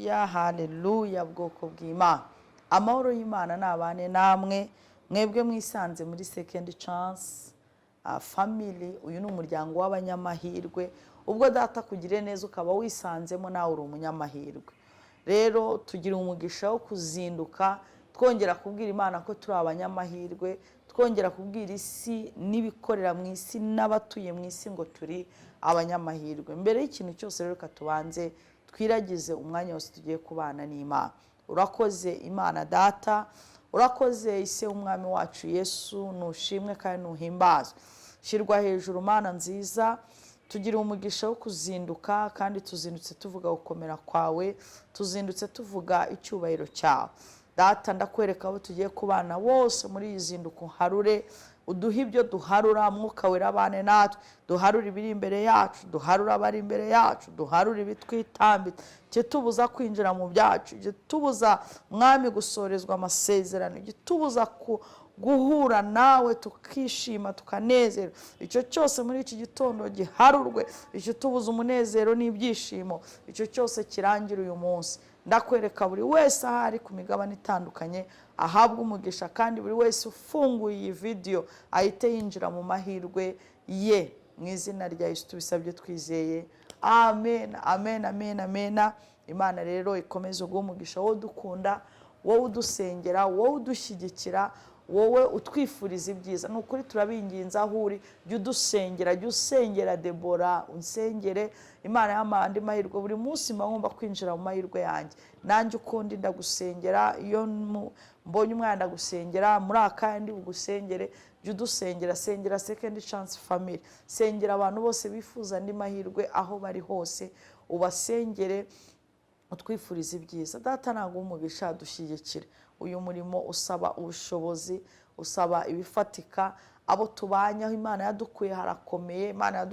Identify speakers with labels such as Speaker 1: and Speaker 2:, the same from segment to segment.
Speaker 1: Haleluya, haleluya, bwoko bw'Imana. Amahoro y'Imana nabane namwe, mwebwe mwisanze muri Second Chance Family. Uyu ni umuryango w'abanyamahirwe. Ubwo Data kugire neza ukaba wisanzemo, nawe uri umunyamahirwe. Rero tugira umugisha wo kuzinduka twongera kubwira Imana ko turi abanyamahirwe, twongera kubwira isi n'ibikorera mu isi n'abatuye mu isi ngo turi abanyamahirwe. Mbere y'ikintu cyose rero, reka tubanze twiragize umwanya wose tugiye kubana n'Imana. Urakoze Imana Data, urakoze Ise w'Umwami wacu Yesu, nushimwe kandi nuhimbazwe. Shyirwa hejuru, Mana nziza. Tugira umugisha wo kuzinduka, kandi tuzindutse tuvuga gukomera kwawe, tuzindutse tuvuga icyubahiro cyawe. Data, ndakwereka abo tugiye kubana bose muri iyi zinduko. Harure uduhe ibyo duharura. Mwuka Wera abane natwe, duharure ibiri imbere yacu, duharure abari imbere yacu, duharure ibitwitambitse, ikitubuza kwinjira mu byacu, igitubuza, Mwami, gusorezwa amasezerano, igitubuza guhura nawe tukishima tukanezerwa. Icyo cyose muri iki gitondo giharurwe. Ikitubuza umunezero n'ibyishimo, icyo cyose kirangira uyu munsi. Ndakwereka buri wese aho ari ku migabane itandukanye, ahabwa umugisha, kandi buri wese ufunguye iyi vidiyo ahite yinjira mu mahirwe ye. Mu izina rya Yesu tubisabye twizeye, amen, amen, amen, amen. Imana rero ikomeze uguhe umugisha, wowe udukunda, wowe udusengera, wowe udushyigikira, wowe utwifuriza ibyiza. Ni ukuri turabinginze, aho uri jya udusengera, jya usengera Debora, unsengere. Imana yampaye andi mahirwe. Buri munsi mba ngomba kwinjira mu mahirwe yanjye. Nanjye ukundi ndagusengera. Iyo mbonye umwana ndagusengera, muri aka ndi bugusengere. Jya udusengera, sengera Second Chance Family, sengera abantu bose bifuza andi mahirwe aho bari hose, ubasengere, utwifuriza ibyiza. Data ntabwo umugisha, dushyigikire. Uyu murimo usaba ubushobozi, usaba ibifatika. Abo tubanye, aho Imana yadukuye harakomeye. Imana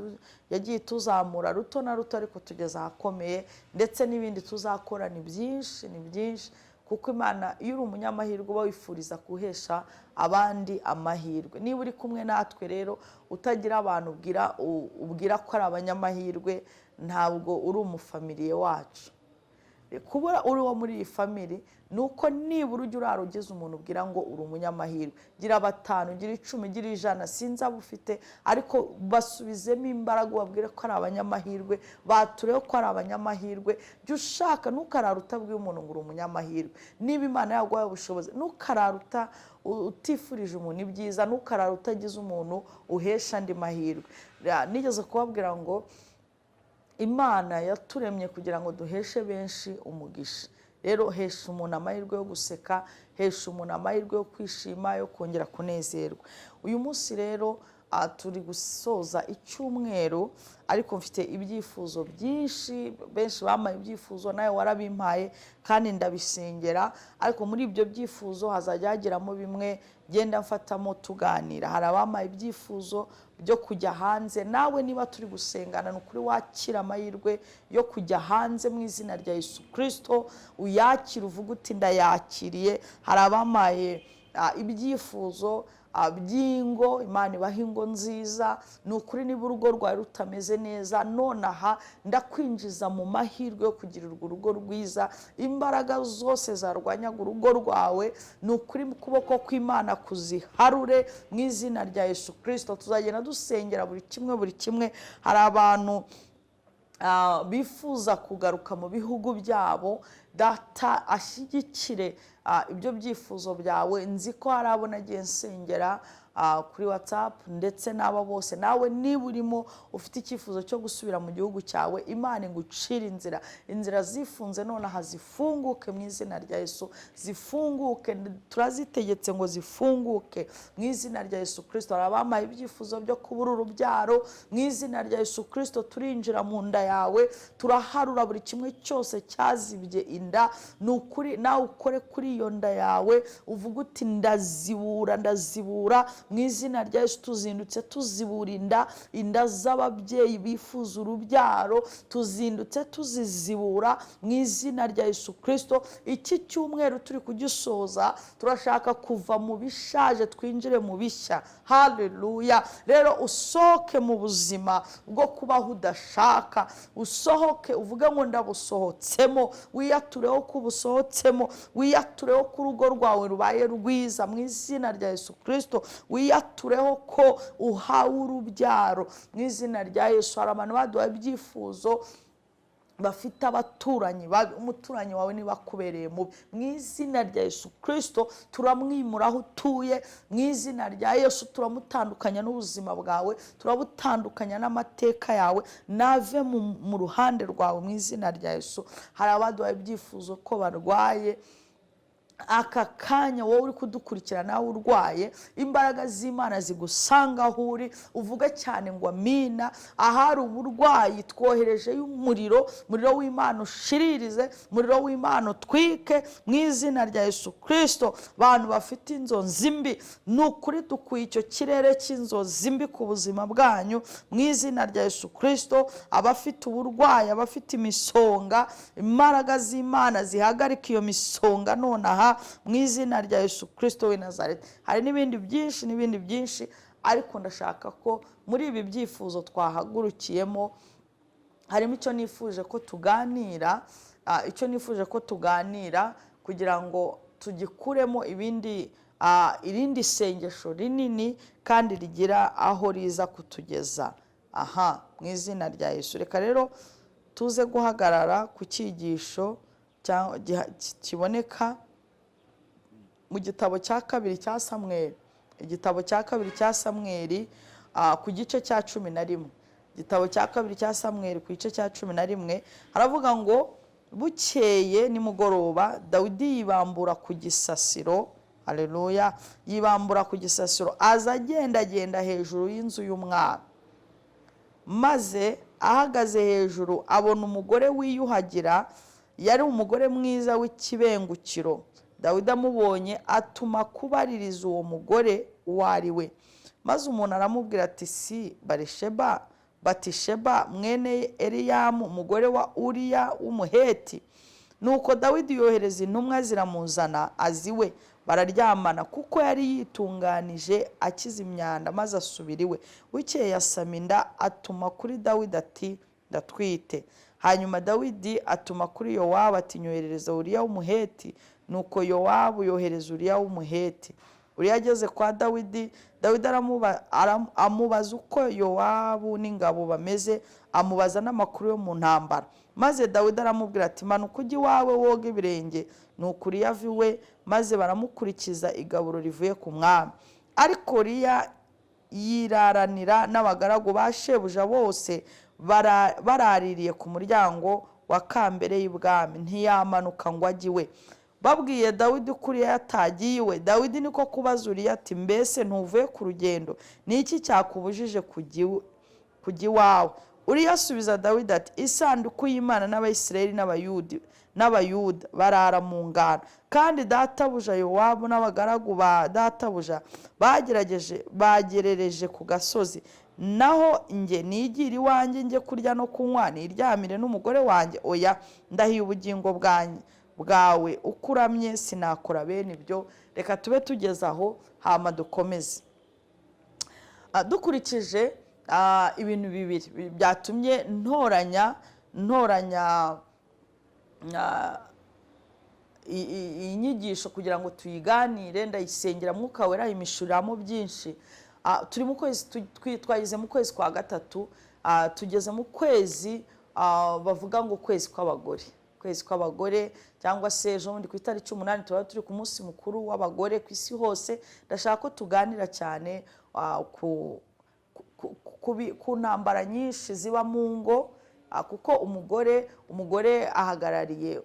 Speaker 1: yagiye ituzamura ruto na ruto, ariko tugeze ahakomeye, ndetse n'ibindi tuzakora ni byinshi, ni byinshi, kuko Imana, iyo uri umunyamahirwe uba wifuriza guhesha abandi amahirwe. Niba uri kumwe natwe rero utagira abantu ubwira ko ari abanyamahirwe, ntabwo uri umufamiliye wacu. Kuba uri uwo muri iyi family ni uko nibura ujya urara ugize umuntu ubwira ngo uri umunyamahirwe. Gira batanu, gira 10, gira 100, sinzi abo ufite, ariko basubizemo imbaraga, ubabwire ko ari abanyamahirwe, batureho ko ari abanyamahirwe. Jya ushaka, ntukarare utabwiye umuntu ngo uri umunyamahirwe. Niba Imana yaguhaye ubushobozi, ntukarare utifurije umuntu ibyiza, ntukarare utagize umuntu uhesha andi mahirwe. Nigeze kubabwira ngo Imana yaturemye kugira ngo duheshe benshi umugisha. Rero hesha umuntu amahirwe yo guseka, hesha umuntu amahirwe yo kwishima, yo kongera kunezerwa. Uyu munsi rero turi gusoza icyumweru, ariko mfite ibyifuzo byinshi. Benshi bampaye ibyifuzo, nawe warabimpaye kandi ndabisengera, ariko muri ibyo byifuzo hazajya hagiramo bimwe genda mfatamo tuganira. Hari abampaye ibyifuzo byo kujya hanze. Nawe niba turi gusengana, ni ukuri wakira amahirwe yo kujya hanze mu izina rya Yesu Kirisito. Uyakire, uvuge uti ndayakiriye. Hari abampaye ibyifuzo by'ingo. Imana ibaha ingo nziza. Ni ukuri niba urugo rwawe rutameze neza nonaha, ndakwinjiza mu mahirwe yo kugirirwa urugo rwiza. Imbaraga zose zarwanyaga urugo rwawe, ni ukuri mu kuboko kw'Imana kuziharure mu izina rya Yesu Kirisito. Tuzagenda dusengera buri kimwe, buri kimwe. Hari abantu bifuza kugaruka mu bihugu byabo. Data ashyigikire ibyo byifuzo byawe. Nzi ko hari abo nagiye nsengera kuri WhatsApp, ndetse n'abo bose. Nawe niba urimo ufite icyifuzo cyo gusubira mu gihugu cyawe, Imana igucire inzira. Inzira zifunze nonaha zifunguke mu izina rya Yesu, zifunguke, turazitegetse ngo zifunguke mu izina rya Yesu Kirisito. Hari abampaye ibyifuzo byo kubura urubyaro. Mu izina rya Yesu Kirisito turinjira mu nda yawe, turaharura buri kimwe cyose cyazibye inda. Ni ukuri nawe ukore kuri iyo nda yawe, uvuge uti ndazibura, ndazibura Mu izina rya Yesu tuzindutse tuzibura inda, inda z'ababyeyi bifuza urubyaro, tuzindutse tuzizibura mu izina rya Yesu Kirisito. Iki cyumweru turi kugisoza, turashaka kuva mu bishaje twinjire mu bishya. Haleluya! Rero usohoke mu buzima bwo kubaho udashaka, usohoke uvuge ngo ndabusohotsemo, wiyatureho ko ubusohotsemo, wiyatureho ko urugo rwawe rubaye rwiza mu izina rya Yesu Kirisito, wiyatureho ko uhawe urubyaro mu izina rya Yesu. Hari abantu baduhaye ibyifuzo bafite abaturanyi babi, umuturanyi wawe niba akubereye mubi, mu izina rya Yesu Kirisito turamwimura aho utuye, mu izina rya Yesu turamutandukanya n'ubuzima bwawe, turabutandukanya n'amateka yawe, nave mu ruhande rwawe mu izina rya Yesu. Hari abaduhaye ibyifuzo ko barwaye, aka kanya wowe uri kudukurikira nawe urwaye, imbaraga z'Imana zigusanga aho uri, uvuge cyane ngo amina. Ahari uburwayi twoherejeyo umuriro, umuriro w'Imana ushiririze, umuriro w'Imana utwike mu izina rya Yesu Kirisito. Abantu bafite inzozi mbi, ni ukuri dukuye icyo kirere cy'inzozi mbi ku buzima bwanyu mu izina rya Yesu Kirisito. Abafite uburwayi, abafite imisonga, imbaraga z'Imana zihagarika iyo misonga nonaha mu izina rya Yesu Kirisito w'i Nazareti. Hari n'ibindi byinshi n'ibindi byinshi, ariko ndashaka ko muri ibi byifuzo twahagurukiyemo harimo icyo nifuje ko tuganira, icyo nifuje ko tuganira kugira ngo tugikuremo ibindi, irindi sengesho rinini kandi rigira aho riza kutugeza. Aha mu izina rya Yesu. Reka rero tuze guhagarara ku cyigisho kiboneka mu gitabo cya kabiri cya Samweli, igitabo cya kabiri cya Samweli ku gice cya 11, igitabo cya kabiri cya Samweli ku gice cya 11, haravuga ngo bukeye nimugoroba Dawidi yibambura ku gisasiro. Haleluya! Yibambura ku gisasiro, aza agendagenda hejuru y'inzu y'umwami, maze ahagaze hejuru abona umugore wiyuhagira, yari umugore mwiza w'ikibengukiro. Dawidi amubonye atuma kubaririza uwo mugore uwo ari we. Maze umuntu aramubwira ati si Barisheba, Batisheba mwene Eliyamu, umugore wa Uriya w'Umuheti. Nuko Dawidi yohereza intumwa ziramuzana aza iwe, bararyamana, kuko yari yitunganije akiza imyanda, maze asubira iwe. Bukeye asama inda, atuma kuri Dawidi ati ndatwite. Hanyuma Dawidi atuma kuri Yowabu ati nyoherereza Uriya w'Umuheti. Nuko Yowabu yohereza Uriya w'Umuheti. Uriya ageze kwa Dawidi, Dawidi amubaza uko Yowabu n'ingabo bameze, amubaza n'amakuru yo mu ntambara. Maze Dawidi aramubwira ati manuka ujye iwawe woge ibirenge. Nuko Uriya ava iwe, maze baramukurikiza igaburo rivuye ku mwami. Ariko Uriya yiraranira n'abagaragu ba shebuja bose baraririye ku muryango wa kambere y'ibwami, ntiyamanuka ngo ajye iwe. Babwiye Dawidi ko Uriya yatagiye iwe. Dawidi niko kubaza Uriya ati mbese ntuvuye ku rugendo? Ni iki cyakubujije kujya iwawe? Uriya asubiza Dawidi ati isanduku y'Imana n'Abayisiraheli n'Abayuda barara mu ngano, kandi databuja Yowabu n'abagaragu ba databuja bagerereje ku gasozi, naho njye nigira iwanjye njye kurya no kunywa, niryamire n'umugore wanjye. Oya, ndahiye ubugingo bwawe uko uramye sinakora bene ibyo. Reka tube tugeze aho, hama dukomeze. Dukurikije ibintu bibiri byatumye ntoranya iyi nyigisho kugira ngo tuyiganire, ndayisengera Mwuka Wera imishuriramo byinshi. Turi mu kwezi, twageze mu kwezi kwa gatatu, tugeze mu kwezi bavuga ngo kwezi kw'abagore, kwezi kw'abagore, cyangwa se ejo bundi ku itariki 8 tuba turi ku munsi mukuru w'abagore ku isi hose. Ndashaka ko tuganira cyane ku ntambara nyinshi ziba mu ngo, kuko umugore ahagarariye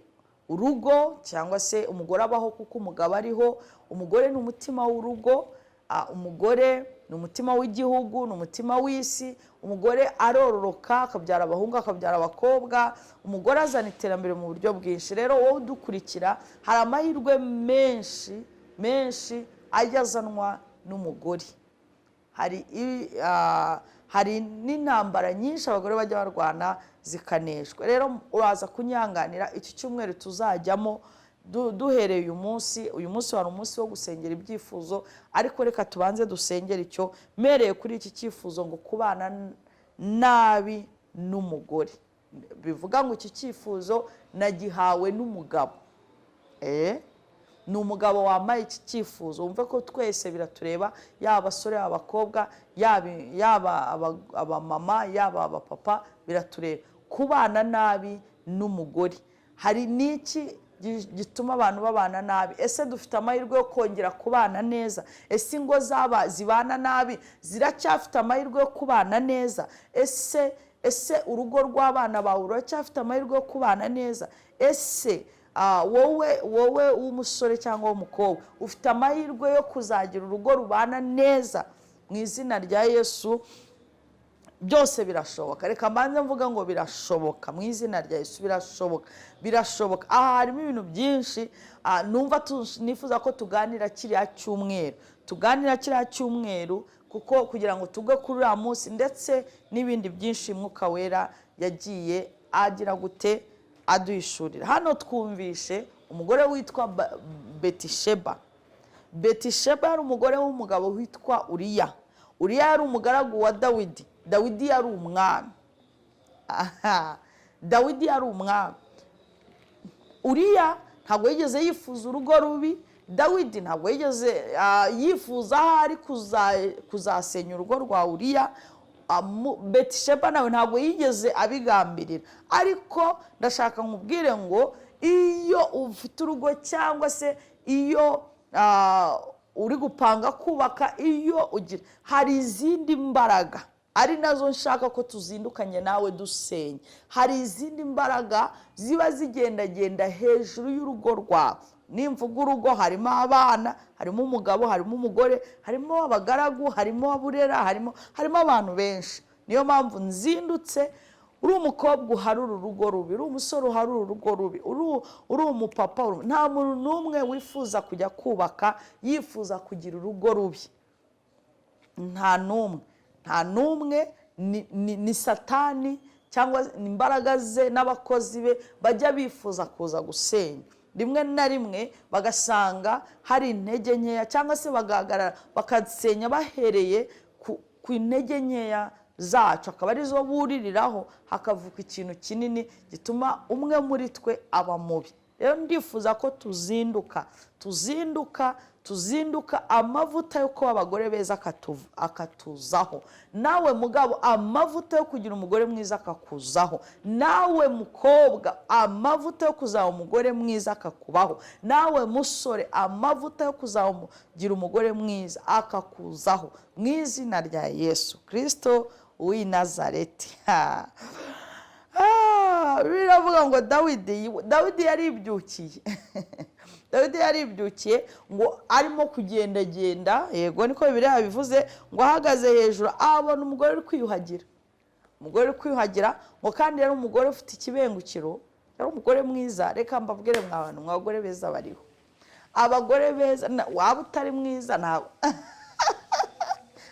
Speaker 1: urugo, cyangwa se umugore abaho kuko umugabo ariho. Umugore ni umutima w'urugo, umugore ni umutima w'igihugu, ni umutima w'isi. Umugore arororoka akabyara abahungu, akabyara abakobwa. Umugore azana iterambere mu buryo bwinshi. Rero wowe udukurikira, hari amahirwe menshi menshi ajya azanwa n'umugore. Hari hari n'intambara nyinshi abagore bajya barwana zikaneshwa. Rero uraza kunyanganira iki cyumweru tuzajyamo duhereye uyu munsi. Uyu munsi wari umunsi wo gusengera ibyifuzo, ariko reka tubanze dusengere icyo mpereye kuri iki cyifuzo ngo kubana nabi n'umugore. Bivuga ngo iki cyifuzo nagihawe n'umugabo. Ni umugabo wambaye iki cyifuzo. Wumve ko twese biratureba, yaba abasore, yaba abakobwa, yaba abamama, yaba abapapa, biratureba. Kubana nabi n'umugore, hari n'iki gituma abantu babana nabi? Ese dufite amahirwe yo kongera kubana neza? Ese ingo zaba zibana nabi ziracyafite amahirwe yo kubana neza? Ese urugo rw'abana bawe ruracyafite amahirwe yo kubana neza? Ese wowe w'umusore cyangwa w'umukobwa ufite amahirwe yo kuzagira urugo rubana neza? Mu izina rya Yesu byose birashoboka. Reka mbanze mvuga ngo birashoboka mu izina rya Yesu, birashoboka, birashoboka. Aha harimo ibintu byinshi, numva nifuza ko tuganira kiriya cyumweru, tuganira kiriya cyumweru, kuko kugira ngo tugwe kuri uriya munsi, ndetse n'ibindi byinshi Mwuka Wera yagiye agira gute aduhishurira. Hano twumvishe umugore witwa Betisheba. Betisheba yari umugore w'umugabo witwa Uriya. Uriya yari umugaragu wa Dawidi. Dawidi yari umwami. Aha, Dawidi yari umwami. Uriya ntabwo yigeze yifuza urugo rubi. Dawidi ntabwo yigeze yifuza aho ari kuzasenya urugo rwa Uriya. Betisheba nawe ntabwo yigeze abigambirira. Ariko ndashaka nkubwire ngo iyo ufite urugo, cyangwa se iyo uri gupanga kubaka, iyo ugira, hari izindi mbaraga ari nazo nshaka ko tuzindukanye nawe dusenya. Hari izindi mbaraga ziba zigendagenda hejuru y'urugo rwawe. Nimvuga urugo, harimo abana, harimo umugabo, harimo umugore, harimo abagaragu, harimo aburera, harimo abantu benshi. Niyo mpamvu nzindutse. Uri umukobwa uharura urugo rubi, uri umusore uharura urugo rubi, uri umupapa, nta muntu n'umwe wifuza kujya kubaka yifuza kugira urugo rubi. Nta n'umwe, nta n'umwe. Ni Satani cyangwa imbaraga ze n'abakozi be bajya bifuza kuza gusenya. Rimwe na rimwe bagasanga hari intege nkeya, cyangwa se bagahagarara bakasenya bahereye ku intege nkeya zacu, akaba arizo buririraho, hakavuka ikintu kinini gituma umwe muri twe aba mubi. Rero ndifuza ko tuzinduka, tuzinduka, tuzinduka, amavuta yo kuba abagore beza akatuzaho. Nawe mugabo, amavuta yo kugira umugore mwiza akakuzaho. Nawe mukobwa, amavuta yo kuzaba umugore mwiza akakubaho. Nawe musore, amavuta yo kuzagira umugore mwiza akakuzaho, mu izina rya Yesu Kirisito w'i Nazareti. Biravuga ngo Dawidi yaribyukiye. Dawidi yaribyukiye ngo arimo kugendagenda, yego niko Bibiliya yabivuze, ngo ahagaze hejuru abona umugore uri kwiyuhagira. Umugore uri kwiyuhagira, ngo kandi yari umugore ufite ikibengukiro, yari umugore mwiza. Reka mbabwire mwa bantu, mwa bagore beza bariho. Abagore beza, waba utari mwiza ntabwo,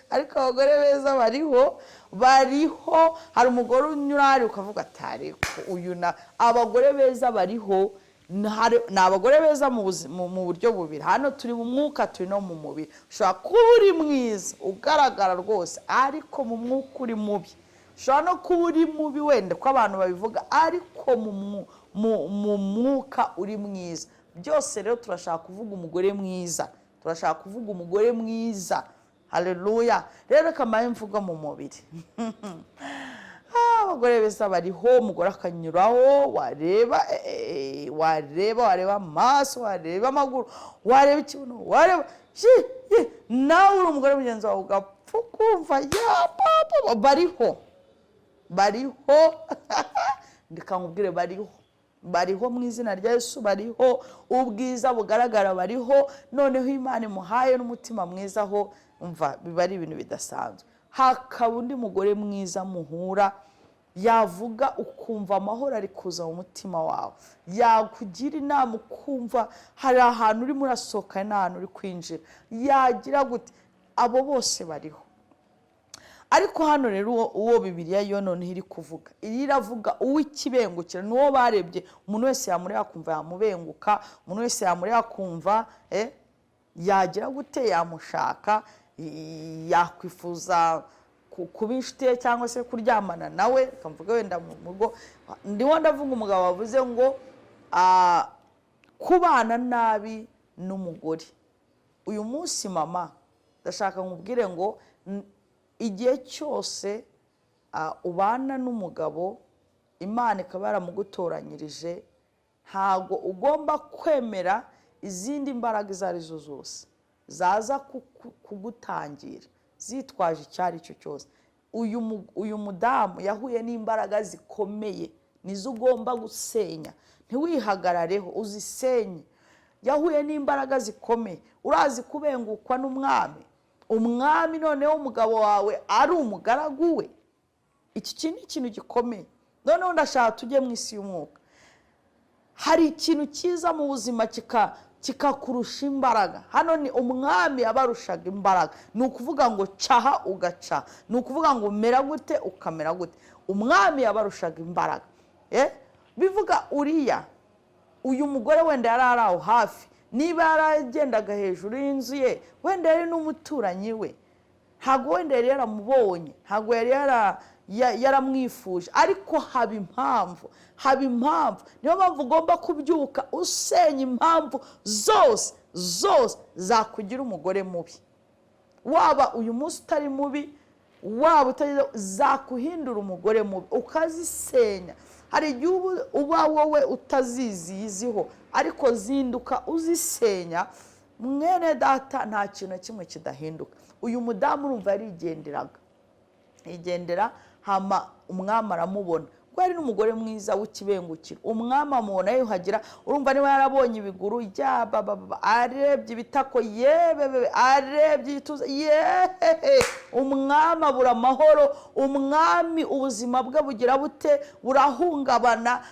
Speaker 1: ariko abagore beza bariho, bariho. Hari umugore unyura hari ukavuga ati ariko uyu na, abagore beza bariho. Ni abagore beza mu buryo bubiri. Hano turi mu mwuka, turi no mu mubiri. Ushobora kuba uri mwiza ugaragara rwose, ariko mu mwuka uri mubi. Ushobora no kuba uri mubi wenda ko abantu babivuga, ariko mu mwuka uri mwiza. Byose rero turashaka kuvuga umugore mwiza, turashaka kuvuga umugore mwiza. Haleluya. Rero reka mbaye mvuga mu mubiri. Abagore beza bariho. Umugore akanyuraho, wareba, wareba amaso, wareba amaguru, wareba ikibuno, wareba nawe uri umugore mugenzi wawe ugapfa ukumva ya papa. Bariho, bariho. Reka nkubwire, bariho, bariho mu izina rya Yesu, bariho. Ubwiza bugaragara bariho. Noneho Imana imuhaye n'umutima mwiza, aho umva biba ari ibintu bidasanzwe. Hakaba undi mugore mwiza muhura, yavuga ukumva amahoro ari kuza mu mutima wawe, yakugira inama ukumva hari ahantu urimo urasohoka n'ahantu uri kwinjira, yagira gute. Abo bose bariho. Ariko hano rero uwo Bibiliya yo noneho iri kuvuga, iri iravuga uw'ikibengukira, ni uwo barebye, umuntu wese yamureba akumva yamubenguka, umuntu wese yamureba akumva yagira gute, yamushaka, yakwifuza kuba inshuti ye cyangwa se kuryamana nawe. Reka mvuge wenda mu rugo, ndimo ndavuga umugabo wavuze ngo kubana nabi n'umugore. Uyu munsi mama, ndashaka nkubwire ngo igihe cyose ubana n'umugabo, Imana ikaba yaramugutoranyirije, ntabwo ugomba kwemera izindi mbaraga izo ari zo zose zaza kugutangira zitwaje icyo ari cyo cyose. Uyu mudamu yahuye n'imbaraga zikomeye, nizo ugomba gusenya, ntiwihagarareho, uzisenye. Yahuye n'imbaraga zikomeye. Urazi kubengukwa n'umwami, umwami noneho umugabo wawe ari umugaragu we, iki kintu ni ikintu gikomeye. Noneho ndashaka tujye mu isi y'umwuka. Hari ikintu cyiza mu buzima kikakurusha imbaraga. Hano ni umwami yabarushaga imbaraga, ni ukuvuga ngo caha ugaca, ni ukuvuga ngo mera gute ukamera gute. Umwami yabarushaga imbaraga. Bivuga uriya uyu mugore wenda yari ari aho hafi, niba yaragendaga hejuru y'inzu ye, wenda yari n'umuturanyi we, ntabwo wenda yari yaramubonye, ntabwo yari yaramwifuje, ariko haba impamvu, haba impamvu. Niyo mpamvu ugomba kubyuka usenya impamvu zose zose zakugira umugore mubi. Waba uyu munsi utari mubi, waba utari, zakuhindura umugore mubi ukazisenya. Hari igihe uba wowe utaziziziho, ariko zinduka uzisenya. Mwene data, nta kintu na kimwe kidahinduka. Uyu mudamu urumva yarigenderaga, yigendera, hama umwami aramubona, kuko yari n'umugore mwiza w'ikibengukiro. Umwami amubona yuhagira, urumva niba yarabonye ibiguru baba, arebye ibitako yebebebe, arebye igituza yehehe, umwami abura amahoro. Umwami ubuzima bwe bugira bute? Burahungabana.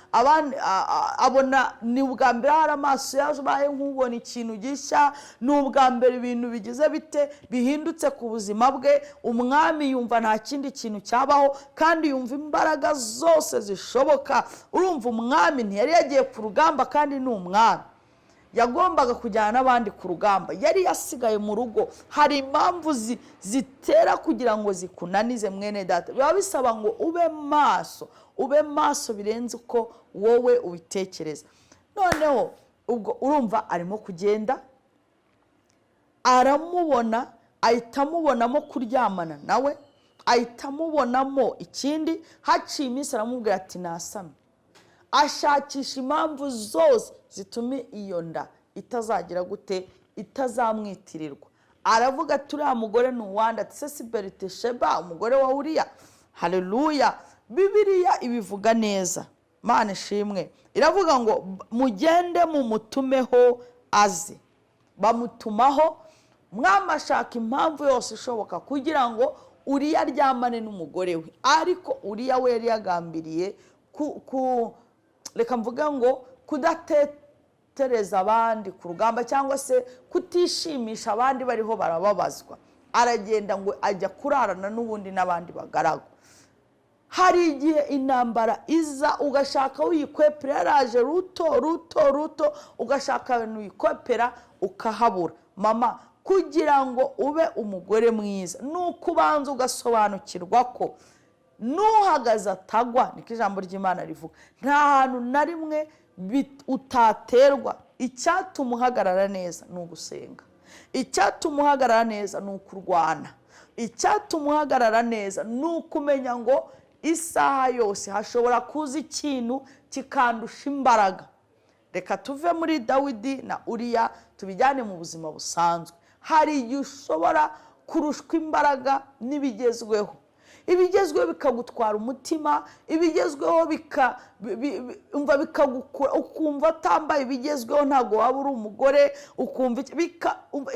Speaker 1: Abona ni ubwa mbere hari amaso yabaye nk'ubona ikintu gishya, ni ubwa mbere ibintu bigize bite, bihindutse ku buzima bwe. Umwami yumva nta kindi kintu cyabaho, kandi yumva imbaraga zose zishoboka. Urumva umwami ntiyari yagiye ku rugamba, kandi ni umwami yagombaga kujyana n'abandi ku rugamba, yari yasigaye mu rugo. Hari impamvu zitera kugira ngo zikunanize, mwene data. Biba bisaba ngo ube maso, ube maso birenze uko wowe ubitekereza. Noneho ubwo urumva arimo kugenda aramubona, ahita amubonamo kuryamana nawe, ahita amubonamo ikindi. Haciye iminsi aramubwira ati nasamye. Ashakisha impamvu zose zituma iyo nda itazagira gute, itazamwitirirwa. Aravuga ati uriya mugore ni uwande? Ati se si Beritesheba umugore wa Uriya? Haleluya! Bibiliya ibivuga neza, Mana ishimwe. Iravuga ngo mugende mumutumeho aze. Bamutumaho. Umwami ashaka impamvu yose ishoboka kugira ngo Uriya aryamane n'umugore we, ariko Uriya we yari yagambiriye reka mvuge ngo kudatetereza abandi ku rugamba, cyangwa se kutishimisha abandi bariho barababazwa. Aragenda ngo ajya kurarana n'ubundi n'abandi bagaragu. Hari igihe intambara iza ugashaka uyikwepera, yaraje ruto ruto ruto, ugashaka ahantu uyikwepera ukahabura. Mama, kugira ngo ube umugore mwiza ni uko ubanza ugasobanukirwa ko n'uhagaze atagwa, niko ijambo ry'Imana rivuga. Nta hantu na rimwe utaterwa. Icyatuma uhagarara neza ni ugusenga, icyatuma uhagarara neza ni ukurwana, icyatuma uhagarara neza ni ukumenya ngo isaha yose hashobora kuza ikintu kikandusha imbaraga. Reka tuve muri Dawidi na Uriya tubijyane mu buzima busanzwe. Hari igihe ushobora kurushwa imbaraga n'ibigezweho, ibigezweho bikagutwara umutima, ibigezweho umva bikagukura, ukumva atambaye ibigezweho ntabwo waba uri umugore, ukumva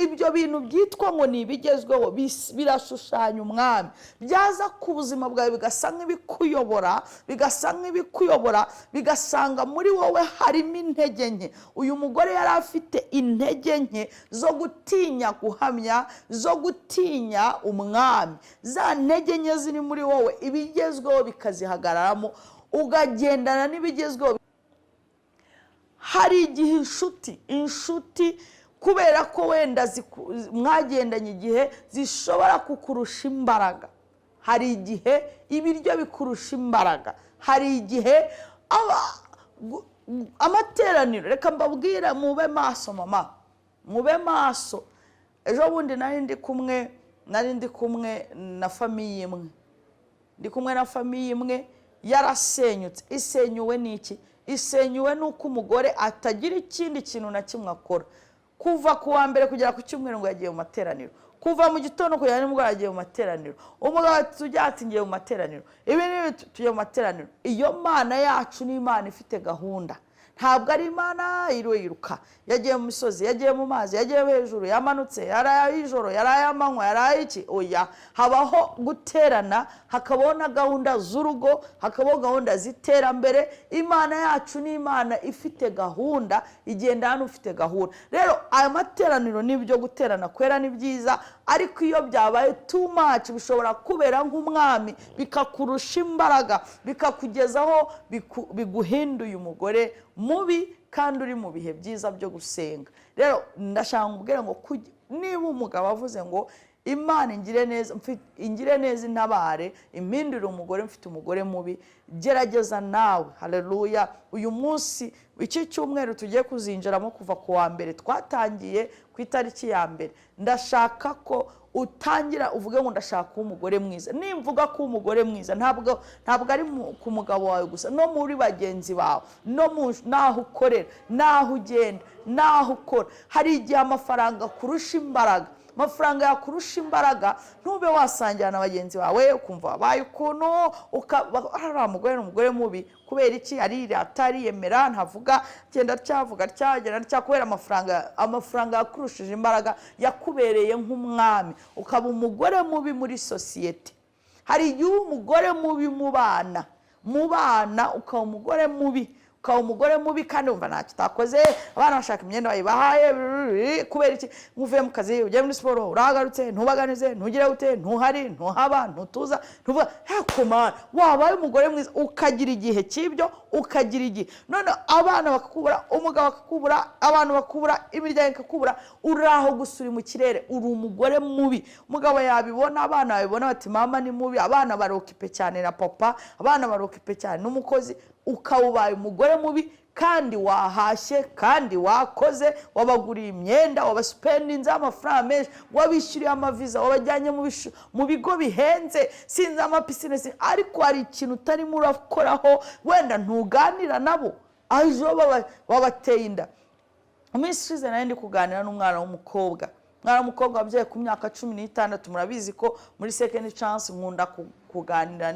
Speaker 1: ibyo bintu byitwa ngo ni ibigezweho birashushanya umwami, byaza ku buzima bwawe bigasa nk'ibikuyobora, bigasa nk'ibikuyobora, bigasanga muri wowe harimo intege nke. Uyu mugore yari afite intege nke zo gutinya guhamya, zo gutinya umwami. Za ntege nke ziri muri wowe, ibigezweho bikazihagararamo, ukagendana n'ibigezweho. Hari igihe inshuti kubera ko wenda mwagendanye igihe, zishobora kukurusha imbaraga. Hari igihe ibiryo bikurusha imbaraga, hari igihe amateraniro. Reka mbabwire, mube maso mama, mube maso. Ejo bundi nari ndi kumwe na famille imwe, ndi kumwe na famille imwe yarasenyutse. Isenyuwe n'iki? Isenyuwe n'uko umugore atagira ikindi kintu na kimwe akora. Kuva ku wa mbere kugera ku cyumweru ngo yagiye mu materaniro, kuva mu gitondo kugera nimugoroba yagiye mu materaniro. Umugabo ati: "Tujya," ati: "Ngiye mu materaniro." Ibi n'ibi, tugiye mu materaniro. Iyo Mana yacu ni Imana ifite gahunda, ntabwo ari Imana yiruka. Yagiye mu misozi, yagiye mu mazi, yagiye hejuru, yamanutse, yari ay'ijoro, yari ay'amanywa, yari ay'iki? Oya, habaho guterana, hakabaho na gahunda z'urugo, hakabaho gahunda z'iterambere. Imana yacu ni Imana ifite gahunda, igenda hano ufite gahunda. Rero aya materaniro n'ibyo guterana kwera ni byiza, ariko iyo byabaye too much bishobora kubera nk'umwami, bikakurusha imbaraga, bikakugezaho biguhinduye umugore mubi kandi uri mu bihe byiza byo gusenga. Rero ndashaka nkubwire ngo niba umugabo avuze ngo: "Imana ingire neza, ingire neza, intabare, impindurire umugore, mfite umugore mubi," gerageza nawe. Haleluya! Uyu munsi, iki cyumweru tugiye kuzinjiramo kuva ku wa mbere, twatangiye ku itariki ya 1, ndashaka ko utangira uvuge ngo: "Ndashaka kuba umugore mwiza." Nimvuga kuba umugore mwiza, ntabwo ari ku mugabo wawe gusa, no muri bagenzi bawe, no mu n'aho ukorera, n'aho ugenda, n'aho ukora. Hari igihe amafaranga akurusha imbaraga. Amafaranga yakurusha imbaraga, ntube wasangira na bagenzi bawe, ukumva wabaye ukuntu uriya mugore ni umugore mubi. Kubera iki? Arirata, ariyemera, ntavuga, genda atyavuga atya, genda atya, kubera amafaranga. Amafaranga yakurushije imbaraga, yakubereye nk'umwami, ukaba umugore mubi muri sosiyete. Hari igihe uba umugore mubi mu bana, ukaba umugore mubi, ukaba umugore mubi kandi wumva ntacyo utakoze. Abana bashaka imyenda, bayibahaye. Kubera iki? Nkuvuye mu kazi, ugiye muri siporo, urahagarutse, ntubaganize, ntugire ute, ntuhari, ntuhaba, ntutuza, ntuvuga hakomana. Wabaye umugore mwiza, ukagira igihe cy'ibyo, ukagira igihe none abana bakakubura, umugabo akakubura, abantu bakubura, imiryango ikakubura, uri aho gusa, uri mu kirere, uri umugore mubi. Umugabo yabibona, abana babibona, bati: "Mama ni mubi." Abana bari occupé cyane na papa, abana bari occupé cyane n'umukozi, ukaba ubaye umugore mubi kandi wahashye, kandi wakoze, wabaguriye imyenda, wabasipendinze amafaranga menshi, wabishyuriye amaviza, wabajyanye mu bigo bihenze, sinzi amapisine, ariko hari ikintu utarimo urakoraho. Wenda ntuganira nabo, ejo wabateye inda. Mu minsi ishize nari ndi kuganira n'umwana w'umukobwa, umwana w'umukobwa wabyaye ku myaka 16. Murabizi ko muri Second Chance nkunda kuganira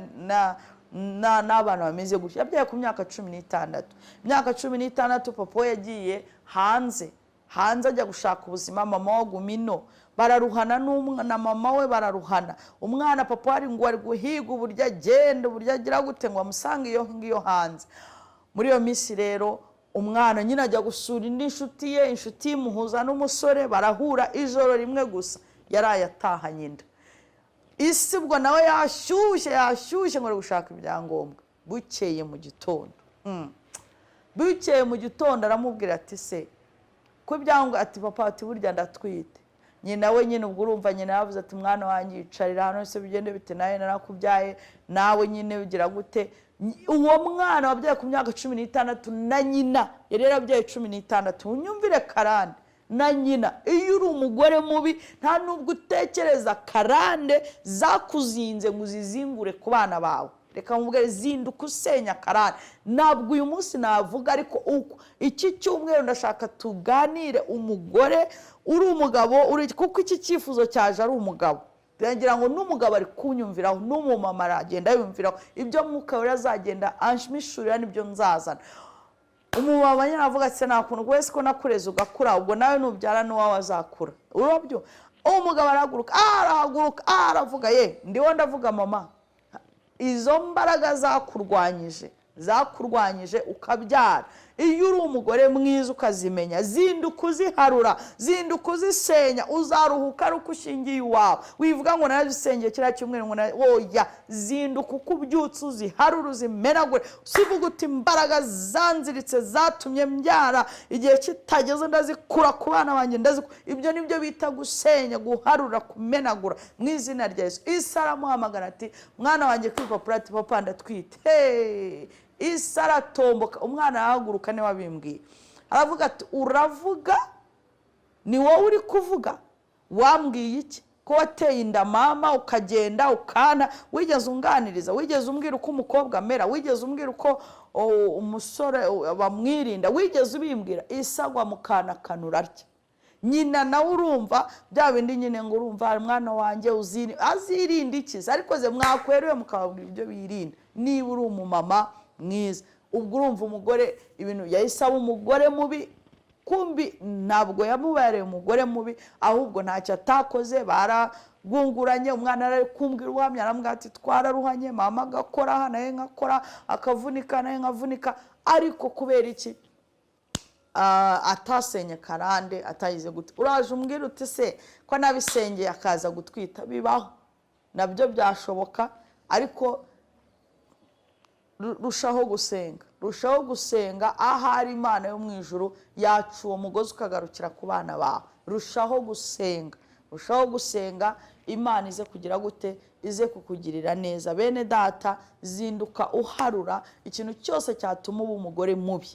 Speaker 1: n'abana bameze gutya. Yabyaye ku myaka 16. Imyaka 16, papa we yagiye hanze ajya gushaka ubuzima, mama we aguma ino, bararuhana na mama we bararuhana. Umwana, papa we ngo ari guhiga uburyo agenda, uburyo agira gute ngo amusange iyo ngiyo hanze. Muri iyo minsi rero, umwana nyine ajya gusura indi nshuti ye, inshuti imuhuza n'umusore, barahura ijoro rimwe gusa, yaraye atahanye inda. Isi ubwo nawe yashyushye, yashyushye ngo ari gushaka ibyangombwa. Bukeye mu gitondo, bukeye mu gitondo aramubwira ati: "Se ko ibyangombwa?" Ati: "Papa," ati, "burya ndatwite." Nyina we nyine, ubwo urumva nyina yavuze ati: "Mwana wanjye, yicarira hano se, bigende bite? Nawe narakubyaye, nawe nyine ugira gute?" Uwo mwana wabyaye ku myaka 16 na nyina yari yarabyaye 16. Unyumvire karande na nyina. Iyo uri umugore mubi, nta nubwo utekereza karande zakuzinze ngo uzizingure ku bana bawe. Reka nkubwire, zinduka usenya karande. Ntabwo uyu munsi navuga, ariko iki cyumweru ndashaka tuganire. Umugore uri umugabo uri, kuko iki cyifuzo cyaje ari umugabo. Ndagira ngo n'umugabo ari kunyumviraho, n'umumama aragenda yumviraho ibyo Mwuka Wera azagenda anshimishurira, nibyo nzazana. Umumama nyine aravuga ati: "Nta kuntu wese ko nakureze ugakura, ubwo nawe nubyara n'uwawe azakura." Urabyo, umugabo arahaguruka, arahaguruka, aravuga: "Ye, ndiho ndavuga mama, izo mbaraga zakurwanyije, zakurwanyije ukabyara, iyo uri umugore mwiza ukazimenya, zinduka uziharura, zinduka uzisenya, uzaruhuka ari uko ushingiye iwawe. Wivuga ngo narazisengeye kiriya cyumweru, ngo oya, zinduka uko ubyutse uziharura, uzimenagure. Usivuga uti: 'Imbaraga zanziritse zatumye mbyara igihe kitageze, ndazikura ku bana banjye, ndazikura.'" Ibyo nibyo bita gusenya, guharura, kumenagura mu izina rya Yesu. Isi aramuhamagara ati: "Mwana wanjye," kwipapuro ati: "Papa, ndatwite." Hey! Isi aratomboka, umwana arahaguruka, niwe wabimbwiye, aravuga ati: "Uravuga, ni wowe uri kuvuga? Wambwiye iki ko wateye inda mama ukagenda ukana? Wigeze unganiriza? Wigeze umbwira uko umukobwa amera? Wigeze umbwira uko umusore bamwirinda? Wigeze ubimbwira?" Isagwa mu kana kanura atya nyina nawe, urumva bya bindi nyine ngo: "Urumva mwana wanjye, azirinda iki se?" Ariko ze mwakweruye mukababwira ibyo birinda niba uri umumama mwiza. Ubwo urumva umugore ibintu yahise aba umugore mubi. Kumbi ntabwo yamubereye umugore mubi, ahubwo ntacyo atakoze, baragunguranye. Umwana ari kumbwira ubuhamya, aramubwira ati: "Twararuhanye, mama agakora, nawe nkakora, akavunika nawe nkavunika." Ariko kubera iki atasenye karande, atayize gute? Uraje umbwira uti: "Se ko nabisengeye akaza gutwita?" Bibaho, nabyo byashoboka, ariko rushaho gusenga, rushaho gusenga. Ahari Imana yo mu ijuru yaca uwo mugozi ukagarukira ku bana bawe. Rushaho gusenga, rushaho gusenga, Imana ize kugira gute? Ize kukugirira neza. Bene data, zinduka uharura ikintu cyose cyatuma uba umugore mubi.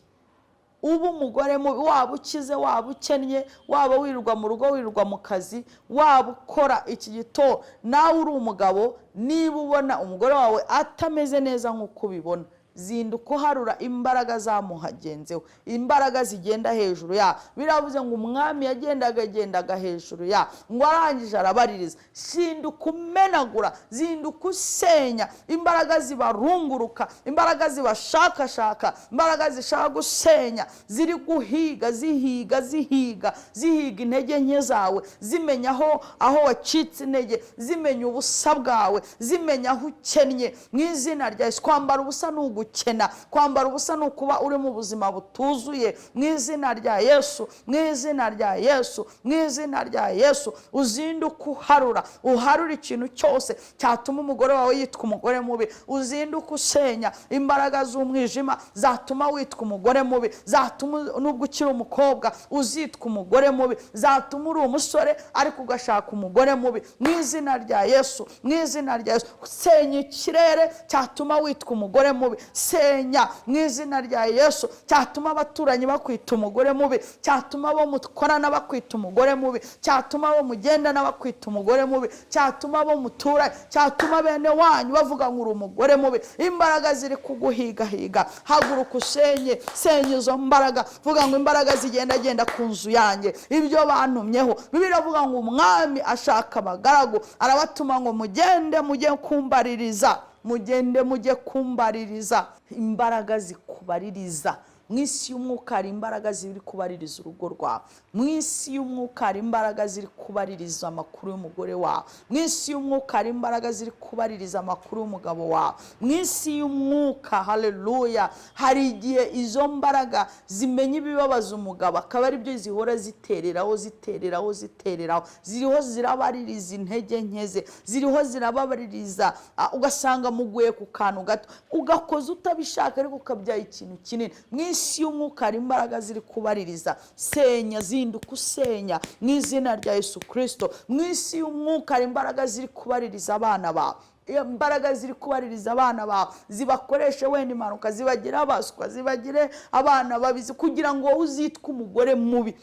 Speaker 1: Uba umugore mubi, waba ukize, waba ukennye, waba wirirwa mu rugo, wirirwa mu kazi, waba ukora iki gito. Nawe uri umugabo, niba ubona umugore wawe atameze neza nk'uko ubibona, zinduka uharura imbaraga zamuhagenzeho, imbaraga zigenda hejuru ya. Biravuze ngo umwami yagendaga agendaga hejuru ya, ngo arangije arabaririza. Zinduka umenagura, zinduka usenya imbaraga zibarunguruka, imbaraga zibashakashaka, imbaraga zishaka gusenya, ziri guhiga, zihiga, zihiga, zihiga intege nke zawe, zimenya aho wacitse intege, zimenya ubusa bwawe, zimenya aho ukennye mu izina rya Yesu. Kwambara ubusa ni ugukena, kwambara ubusa ni ukuba uri mu buzima butuzuye. Mu izina rya Yesu, mu izina rya Yesu, mu izina rya Yesu, uzinduke uharura, uharura ikintu cyose cyatuma umugore wawe yitwa umugore mubi. Uzinduke usenya imbaraga z'umwijima zatuma witwa umugore mubi, zatuma nubwo ukiri umukobwa uzitwa umugore mubi, zatuma uri umusore ariko ugashaka umugore mubi. Mu izina rya Yesu, mu izina rya Yesu, senya ikirere cyatuma witwa umugore mubi. Senya mu izina rya Yesu cyatuma abaturanyi bakwita umugore mubi, cyatuma abo mukorana bakwita umugore mubi, cyatuma abo mugendana bakwita umugore mubi, cyatuma abo muturanye, cyatuma bene wanyu bavuga ngo uri umugore mubi. Imbaraga ziri kuguhigahiga, haguruka usenye, senya izo mbaraga. Vuga ngo: "Imbaraga zigendagenda ku nzu yanjye, ibyo bantumyeho." Bibiliya iravuga ngo umwami ashaka abagaragu, arabatuma ngo: "Mugende mujye kumbaririza, mugende mujye kumbaririza." Imbaraga zikubaririza mu isi y'umwuka, hari imbaraga ziri kubaririza urugo rwawe. Mu isi y'umwuka hari imbaraga ziri kubaririza amakuru y'umugore wawe. Mu isi y'umwuka hari imbaraga ziri kubaririza amakuru y'umugabo wawe. Mu isi y'umwuka, haleluya, hari igihe izo mbaraga zimenya ibibabaza umugabo, akaba aribyo zihora zitereraho, zitereraho, zitereraho. Ziriho zirabaririza intege nke ze, ziriho zirababaririza, ugasanga muguye ku kantu gato ugakoza utabishaka, ariko ukabyaye ikintu kinini. Mu isi y'umwuka hari imbaraga ziri kubaririza. Senya, zinduka usenya mu izina rya Yesu Kirisito. Mu isi y'umwuka hari imbaraga ziri kubaririza abana bawe. Iyo mbaraga ziri kubaririza abana bawe, zibakoreshe wenda impanuka, zibagire abaswa, zibagire abana babizi, kugira ngo wowe uzitwe umugore mubi.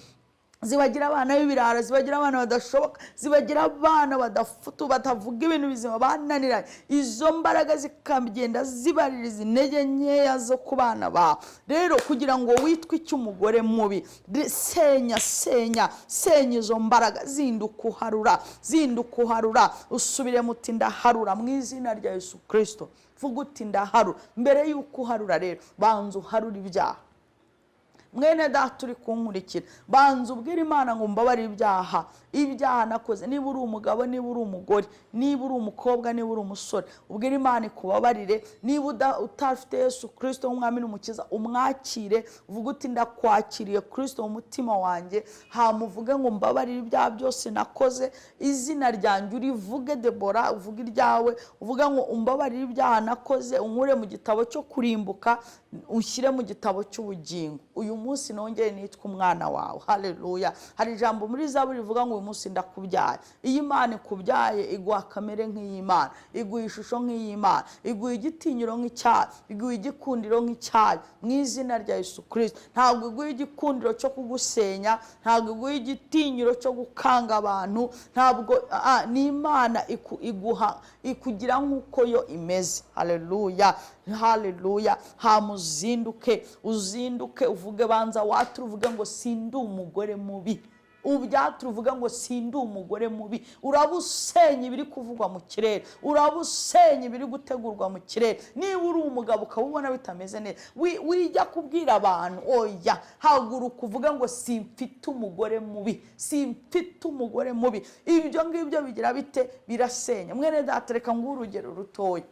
Speaker 1: Zibagira abana b'ibirara, zibagira abana badashoboka, zibagira abana badafutu, batavuga ibintu bizima, bananiranye. Izo mbaraga zikagenda zibaririza intege nkeya zo ku bana bawe. Rero kugira ngo witwe icy'umugore mubi, senya, senya, senya izo mbaraga. Zinduka uharura, zinduka uharura, usubiremo uti: "Ndaharura mu izina rya Yesu Kirisito." Vuga uti: "Ndaharura." Mbere y'uko uharura rero, banza uharura ibyaha. Mwene Data uri kunkurikira, banza ubwire Imana ngo: "Mbabarire ibyaha, ibyaha nakoze." Niba uri umugabo, niba uri umugore, niba uri umukobwa, niba uri umusore, ubwire Imana ikubabarire. Niba utafite Yesu Kirisito nk'Umwami n'Umukiza, umwakire, uvuge uti: "Ndakwakiriye Kirisito mu mutima wanjye." Hama uvuge ngo: "Mbabarire ibyaha byose nakoze." Izina ryanjye urivuge, Debora, uvuge iryawe, uvuge ngo: "Umbabarire ibyaha nakoze, unkure mu gitabo cyo kurimbuka, unshyire mu gitabo cy'ubugingo. Uyu munsi nongere nitwe umwana wawe." Haleluya! Hari ijambo muri Zaburi rivuga ngo: "Uyu munsi ndakubyaye." Iyo Imana ikubyaye, iguha kamere nk'iy'Imana, iguha ishusho nk'iy'Imana, iguha igitinyiro nk'icyayo, iguha igikundiro nk'icyayo, mu izina rya Yesu Kirisito. Ntabwo iguha igikundiro cyo kugusenya, ntabwo iguha igitinyiro cyo gukanga abantu, ntabwo ni Imana iguha, ikugira nk'uko yo imeze. Haleluya, haleluya! Hama uzinduke, uzinduke uvuge, banza wature, uvuge ngo: "Sindi umugore mubi." Ubyature, uvuge ngo: "Sindi umugore mubi." Uraba usenya ibiri kuvugwa mu kirere, uraba usenya ibiri gutegurwa mu kirere. Niba uri umugabo ukaba ubona bitameze neza, wijya kubwira abantu, oya, haguruka uvuge ngo: "Simfite umugore mubi, simfite umugore mubi." Ibyo ngibyo bigira bite? Birasenya. Mwene Data, reka nguhe urugero rutoya,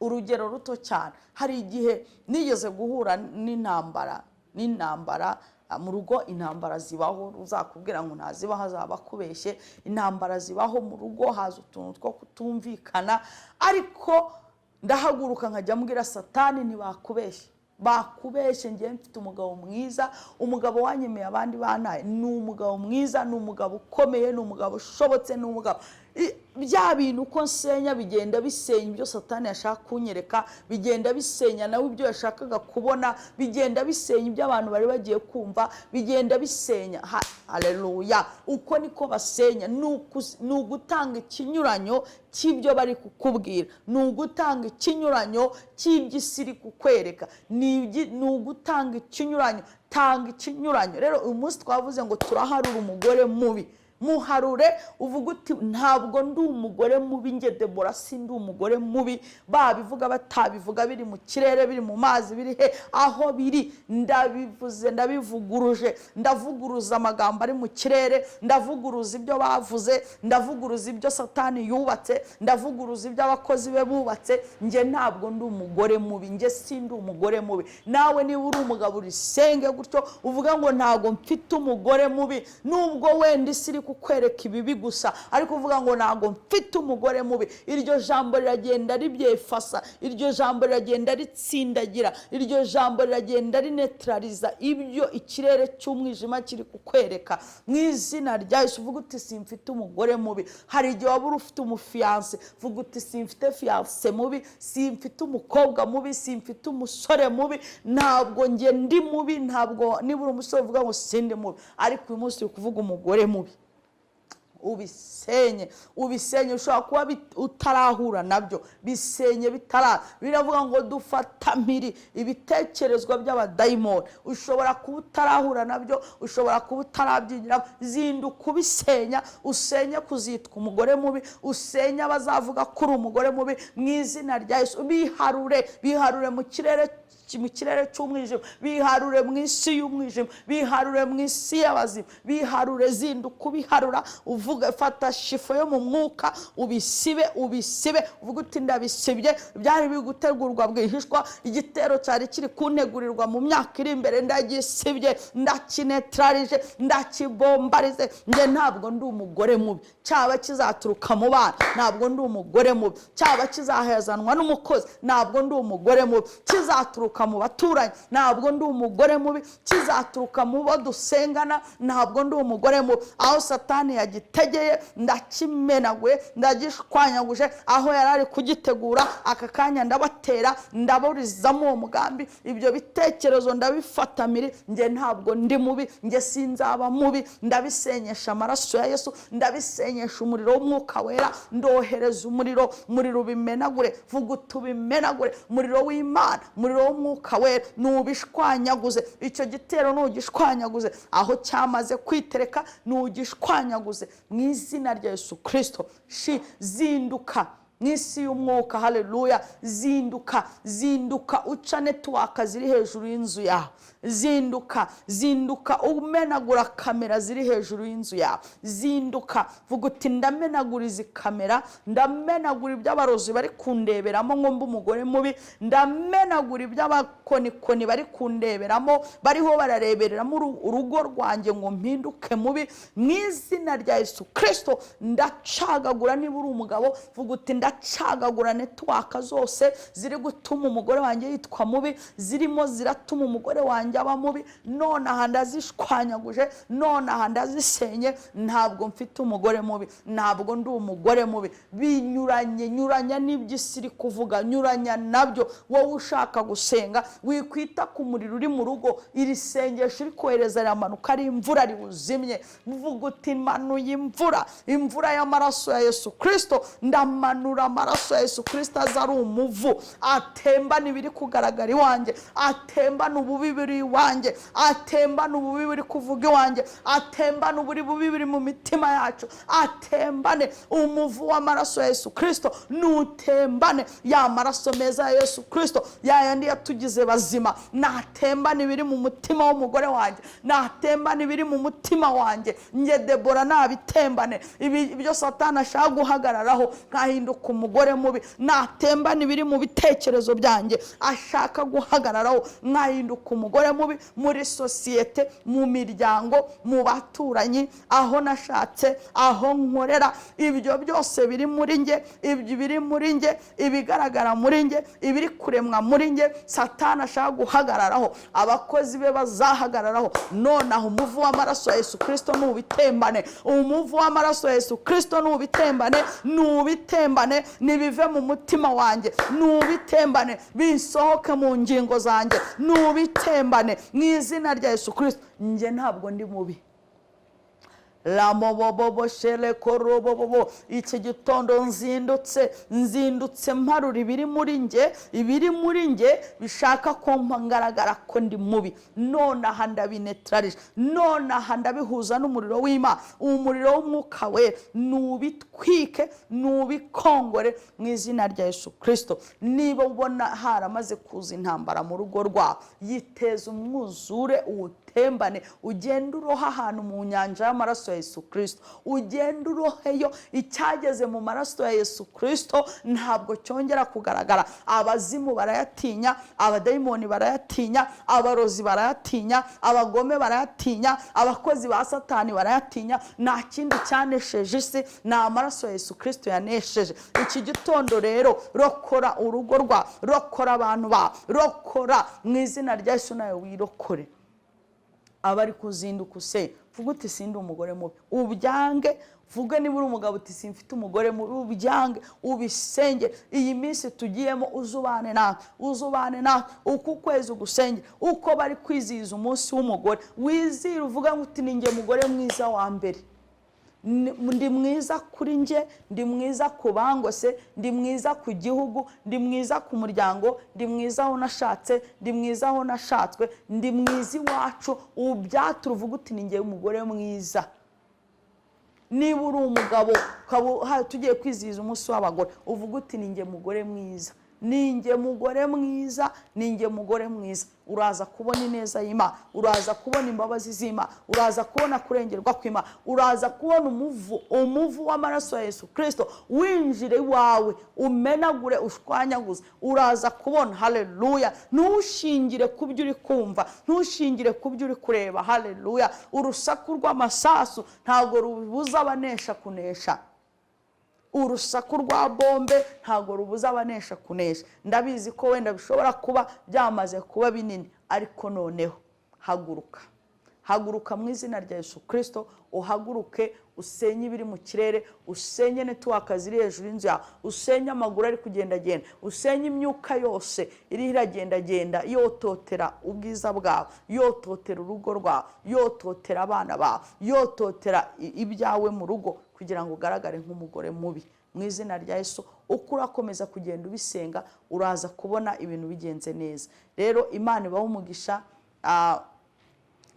Speaker 1: urugero ruto cyane. Hari igihe nigeze guhura n'intambara mu rugo. Intambara zibaho, uzakubwira ngo ntazibaho azaba akubeshye. Intambara zibaho mu rugo, haza utuntu two kutumvikana, ariko ndahaguruka nkajya mbwira Satani: "Ntibakubeshye, bakubeshye. Ngewe mfite umugabo mwiza, umugabo wanyemeye abandi bantaye. Ni umugabo mwiza, ni umugabo ukomeye, ni umugabo ushobotse, ni umugabo." Bya bintu uko nsenya bigenda bisenya ibyo Satani yashaka kunyereka, bigenda bisenya nawe ibyo yashakaga kubona, bigenda bisenya ibyo abantu bari bagiye kumva, bigenda bisenya. Haleluya! Uko niko basenya, ni ugutanga ikinyuranyo cy'ibyo bari kukubwira, ni ugutanga ikinyuranyo cy'ibyo isi iri kukwereka, ni ugutanga ikinyuranyo. Tanga ikinyuranyo. Rero uyu munsi twavuze ngo turaharura umugore mubi. Muharure, uvuga uti: "Ntabwo ndi umugore mubi, nge Debora sindi umugore mubi. Babivuga, batabivuga, biri mu kirere, biri mu mazi, biri he, aho biri, ndabivuze, ndabivuguruje. Ndavuguruza amagambo ari mu kirere, ndavuguruza ibyo bavuze, ndavuguruza ibyo Satani yubatse, ndavuguruza ibyo abakozi be bubatse. Nge ntabwo ndi umugore mubi, nge sindi umugore mubi." Nawe niba uri umugabo, urisenge gutyo, uvuga ngo: "Ntabwo mfite umugore mubi." Nubwo wenda isi iri kukwereka ibibi gusa, ariko uvuga ngo: "Ntabwo mfite umugore mubi." Iryo jambo riragenda ribyefasa, iryo jambo riragenda ritsindagira, iryo jambo riragenda rinetraliza ibyo ikirere cy'umwijima kiri kukwereka, mu izina rya Yesu. Uvuga uti: "Simfite umugore mubi." Hari igihe waba uri ufite umufiancé, vuga uti: "Simfite fiancé mubi, simfite umukobwa mubi, simfite umusore mubi, ntabwo njye ndi mubi." Ntabwo, niba uri umusore, uvuga ngo: "Sindi mubi." Ariko uyu munsi uri kuvuga umugore mubi, ubisenye, ubisenye. Ushobora kuba utarahura nabyo, bisenye bitara. Biravuga ngo dufata mpiri ibitekerezwa by'abadayimoni. Ushobora kuba utarahura nabyo, ushobora kuba utarabyigiramo. Zinduka ubisenya, usenye kuzitwa umugore mubi, usenye abazavuga ko uri umugore mubi, mu izina rya Yesu. Biharure, biharure mu kirere cy'umwijima, biharure mu isi y'umwijima, biharure mu isi y'abazima, biharure. Zinduka ubiharura, uvuga, fata chiffon yo mu mwuka, ubisibe, ubisibe, uvuga uti: "Ndabisibye. Byari biri gutegurwa bwihishwa, igitero cyari kiri kuntegurirwa mu myaka iri imbere, ndagisibye, ndakinetralije, ndakibombarize. Njye ntabwo ndi umugore mubi. Cyaba kizaturuka mu bana, ntabwo ndi umugore mubi. Cyaba kizahezanwa n'umukozi, ntabwo ndi umugore mubi. Kizaturuka Kizaturuka mu baturanyi, ntabwo ndi umugore mubi. Kizaturuka mu bo dusengana, ntabwo ndi umugore mubi. Aho Satani yagitegeye ndakimenaguye, ndagishwanyaguje. Aho yari ari kugitegura aka kanya ndabatera, ndaburizamo uwo mugambi. Ibyo bitekerezo ndabifata miri. Njye ntabwo ndi mubi, njye sinzaba mubi. Ndabisenyesha amaraso ya Yesu, ndabisenyesha umuriro w'Umwuka Wera. Ndohereza umuriro, umuriro ubimenagure. Vuga uti: "Ubimenagure." Umuriro w'Imana, umuriro w'Umwuka Wera nubishwanyaguze. Icyo gitero nugishwanyaguze, aho cyamaze kwitereka nugishwanyaguze mu izina rya Yesu Kirisito. Shi zinduka mu isi y'umwuka, haleluya! Zinduka, zinduka uca network ziri hejuru y'inzu yawe. Zinduka, zinduka umenagura kamera ziri hejuru y'inzu yawe. Zinduka, vuga uti: "Ndamenagura izi kamera, ndamenagura iby'abarozi bari kundeberamo ngo mbe umugore mubi, ndamenagura iby'abakonikoni bari kundeberamo, bariho bararebereramo urugo rwanjye ngo mpinduke mubi. Mu izina rya Yesu Kirisito ndacagagura." Niba uri umugabo, vuga uti: "Ndacagagura network zose ziri gutuma umugore wanjye yitwa mubi, zirimo ziratuma umugore wanjye aba mubi. Nonaha ndazishwanyaguje, nonaha ndazisenye. Ntabwo mfite umugore mubi, ntabwo ndi umugore mubi." Binyuranye, nyuranya n'ibyo isi iri kuvuga, nyuranya nabyo. Wowe ushaka gusenga, wikwita ku muriro uri mu rugo. Iri sengesho uri kohereza riramanuka ari imvura, riwuzimye. Vuga uti: "Manuye imvura, imvura y'amaraso ya Yesu Kirisito. Ndamanura amaraso ya Yesu Kirisito aza ari umuvu, atembana ibiri kugaragara iwanjye, atembana ububi buri iwanjye, atembana ububi buri kuvuga iwanjye, atembana uburi bubi buri mu mitima yacu. Atembane umuvu w'amaraso ya Yesu Kirisito, nutembane ya maraso meza ya Yesu Kirisito, ya yandi yatugize bazima. Natembane ibiri mu mutima w'umugore wanjye, natembane ibiri mu mutima wanjye. Njye Debora nabitembane, ibi ibyo Satani ashaka guhagararaho nkahinduka umugore mubi. Natembane ibiri mu bitekerezo byanjye ashaka guhagararaho nkahinduka umugore mubi muri sosiyete, mu miryango, mu baturanyi, aho nashatse, aho nkorera. Ibyo byose biri muri nge, ibyo biri muri nge, ibigaragara muri nge, ibiri kuremwa muri nge, Satani ashaka guhagararaho, abakozi be bazahagararaho, nonaha umuvu w'amaraso ya Yesu Kirisito nubitembane. Umuvu w'amaraso ya Yesu Kirisito nubitembane, nubitembane, nibive mu mutima wanjye, nubitembane, bisohoke mu ngingo zanjye, nubitembane mu izina rya Yesu Kirisito. Njye ntabwo ndi mubi." Ramobobobo shere korobobobo. Iki gitondo nzindutse, nzindutse mparura ibiri muri nge, ibiri muri nge bishaka ko ngaragara ko ndi mubi. Nonaha ndabinetralije, nonaha ndabihuza n'umuriro w'Imana, umuriro w'Umwuka We nubitwike, nubikongore mu izina rya Yesu Kirisito. Niba ubona haramaze kuza intambara mu rugo rwawe, yiteza umwuzure uwutembane, ugende uroha ahantu mu nyanja y'amaraso ya Yesu Kirisito, ugende uroheyo. Icyageze mu maraso ya Yesu Kirisito ntabwo cyongera kugaragara. Abazimu barayatinya, abadayimoni barayatinya, abarozi barayatinya, abagome barayatinya, abakozi ba Satani barayatinya. Nta kindi cyanesheje isi, ni amaraso ya Yesu Kirisito yanesheje. Iki gitondo rero rokora urugo rwawe, rokora abantu bawe, rokora mu izina rya Yesu, nawe wirokore. Abari kuzinduka use, vuga uti: "Sindi umugore mubi." Ubyange, vuge. Niba uri umugabo uti: "Simfite umugore mubi." Ubyange, ubisenge. Iyi minsi tugiyemo uzubane nawe, uzubane nawe uku kwezi ugusenge. Uko bari kwizihiza umunsi w'umugore, wizire uvuga ngo uti: "Ni njye mugore mwiza wa mbere. Ndi mwiza kuri njye, ndi mwiza ku bangose, ndi mwiza ku gihugu, ndi mwiza ku muryango, ndi mwiza aho nashatse, ndi mwiza aho nashatswe, ndi mwiza iwacu." Ubyatura, uvuga uti: "Ni njye umugore mwiza." Niba uri umugabo ukaba tugiye kwizihiza umunsi w'abagore, uvuga uti: "Ni njye mugore mwiza, ni njye mugore mwiza, ni njye mugore mwiza." Uraza kubona ineza y'Imana, uraza kubona imbabazi z'Imana, uraza kubona kurengerwa kw'Imana, uraza kubona umuvu, umuvu w'amaraso ya Yesu Kirisito winjire iwawe, umenagure, ushwanyaguze. Uraza kubona, haleluya! Ntushingire ku byo uri kumva, ntushingire ku byo uri kureba, haleluya! Urusaku rw'amasasu ntabwo rubuza abanesha kunesha. Urusaku rwa bombe ntabwo rubuza abanesha kunesha. Ndabizi ko wenda bishobora kuba byamaze kuba binini, ariko noneho haguruka, haguruka mu izina rya Yesu Kirisito. Uhaguruke, usenye ibiri mu kirere, usenye network ziri hejuru y'inzu yawe, usenye amaguru ari kugendagenda, usenye imyuka yose iriho iragendagenda yototera ubwiza bwawe, yototera urugo rwawe, yototera abana bawe, yototera ibyawe mu rugo kugira ngo ugaragare nk'umugore mubi. Mu izina rya Yesu, uko urakomeza kugenda ubisenga, uraza kubona ibintu bigenze neza. Rero Imana ibahe umugisha.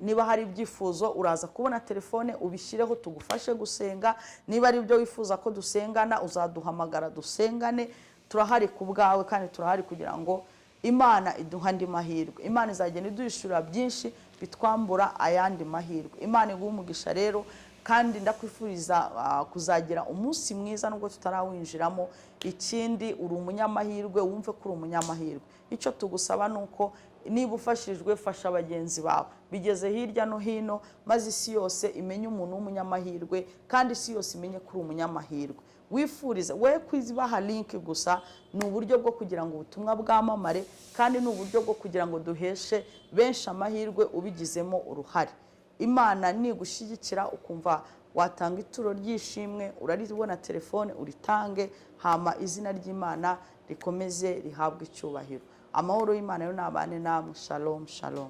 Speaker 1: Niba hari ibyifuzo, uraza kubona telefone ubishyireho tugufashe gusenga. Niba ari ibyo wifuza ko dusengana, uzaduhamagara dusengane. Turahari ku bwawe kandi turahari kugira ngo Imana iduhe andi mahirwe. Imana izagenda iduhishurira byinshi bitwambura ayandi mahirwe. Imana iguhe umugisha rero, kandi ndakwifuriza kuzagira umunsi mwiza nubwo tutarawinjiramo. Ikindi, uri umunyamahirwe, wumve ko uri umunyamahirwe. Icyo tugusaba ni uko niba ufashijwe, fasha bagenzi bawe, bigeze hirya no hino, maze isi yose imenye umuntu w'umunyamahirwe, kandi isi yose imenye ko uri umunyamahirwe. Wifuriza we kwibaha link gusa, ni uburyo bwo kugira ngo ubutumwa bwamamare, kandi ni uburyo bwo kugira ngo duheshe benshi amahirwe ubigizemo uruhare. Imana nigushyigikira ukumva watanga ituro ry'ishimwe, uraribona telefone uritange, hama izina ry'Imana rikomeze rihabwe icyubahiro. Amahoro y'Imana yo nabane namwe. Shalom, shalom.